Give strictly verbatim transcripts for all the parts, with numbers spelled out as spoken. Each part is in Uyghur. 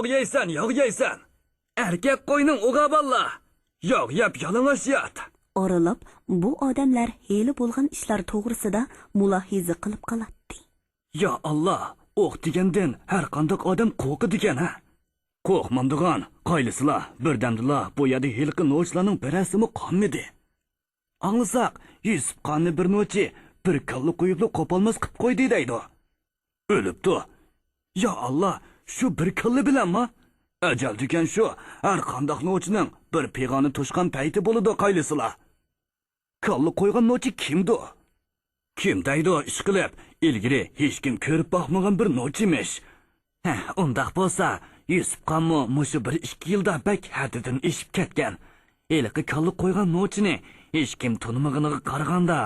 ياغ يەيسەن، ياغ يەيسەن. ئەركەك قوينىڭ ئوغا باللا. ياغ يەپ يالىڭاچ يات. ئارىلاپ بۇ ئادەملەر ھېلى بولغان ئىشلار توغرىسىدا مۇلاھىزە قىلىپ قالاتتى. يا ئاللا، ئوق دېگەندىن ھەر قانداق ئادەم قورقىدىكەن ھە. قورقمامدىغان، قايلىسىلا، بىردەمدىلا بۇ يەردە ھېلىقى نوچىلارنىڭ بىرەرسىمۇ قالمىدى. ئاڭلىساق، يۈسۈپ خاننى بىر نوچى بىر كاللا قويۇپلا قوپالماس قىپ قويدى دەيدۇ. ئۆلۈپتۇ. يا ئاللا، شۇ بىر كاللا بىلەنما؟ ئەجەل دېگەن شۇ، ھەر قانداق نوچىنىڭ بىر پىغانى توشقان پەيتى بولىدۇ قايلىسىلا. كاللا قويغان نوچى كىمدۇ؟ كىم دەيدۇ، ئىشقىلىپ، ئىلگىرى ھېچكىم كۆرۈپ باقمىغان بىر نوچىمىش. ھە، ئۇنداق بولسا، يۈسۈپ خانمۇ مۇشۇ بىر ئىككى يىلدا بەك ھەددىدىن ئېشىپ كەتكەن. ھېلىقى كاللا قويغان نوچىنى ھېچكىم تونۇمىغىنىغا قارىغاندا،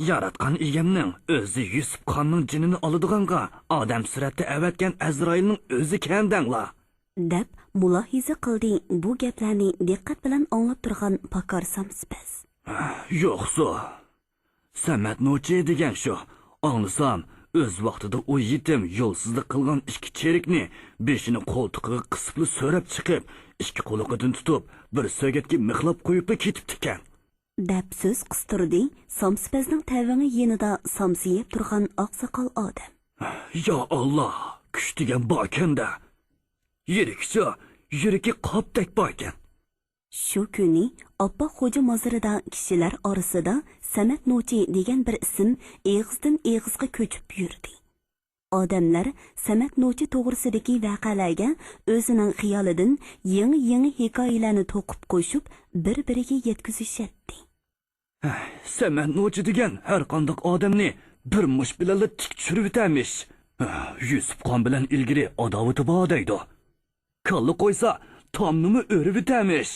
ياراتقان ئىگەمنىڭ ئۆزى يۈسۈپ خاننىڭ جېنىنى ئالىدىغانغا ئادەم سۈرەتتە ئەۋەتكەن ئەزرائىلنىڭ ئۆزىكەن دەڭلا. دەپ مۇلاھىزە قىلدى بۇ گەپلەرنى دىققەت بىلەن ئاڭلاپ تۇرغان پاكار سامسىپەز. يوقسۇ، سەمەت نوچى دېگەن شۇ. ئاڭلىسام، ئۆز ۋاقتىدا ئۇ يېتىم يولسىزلىق قىلغان ئىككى چېرىكنى بېشىنى قولتۇقىغا قىسىپلا سۆرەپ چىقىپ، ئىككى قۇلىقىدىن تۇتۇپ، بىر سۆگەتكە مىخلاپ قويۇپلا كېتىپتىكەن. دەپ سۆز قىستۇردى سامسىپەزنىڭ تەۋىڭى يېنىدا سامسىيىپ تۇرغان ئاقساقال ئادەم. يا ئاللا، كۈچ دېگەن باركەن-دە. يۈرىكىچۇ، يۈرىكى قاپتەك باركەن. شۇ كۈنى ئاپپاق خوجا مازىرىدا كىشىلەر ئارىسىدا سەمەت نوچى دېگەن بىر ئىسىم ئېغىزدىن ئېغىزغا كۆچۈپ يۈردى. ئادەملەر سەمەت نوچى توغرىسىدىكى ۋەقەلەرگە ئۆزىنىڭ خىيالىدىن يېڭى-يېڭى ھېكايىلەرنى توقۇپ قوشۇپ، بىر-بىرىگە يەتكۈزۈشەتتى. سەمەت نوچى دېگەن ھەر قانداق ئادەمنى بىر مۇش بىلەنلا تىك چۈشۈرۈۋېتەمىش. يۈسۈپ خان بىلەن ئىلگىرى ئاداۋىتى بار دەيدۇ. كاللا قويسا، تامنىمۇ ئۆرۈۋېتەمىش.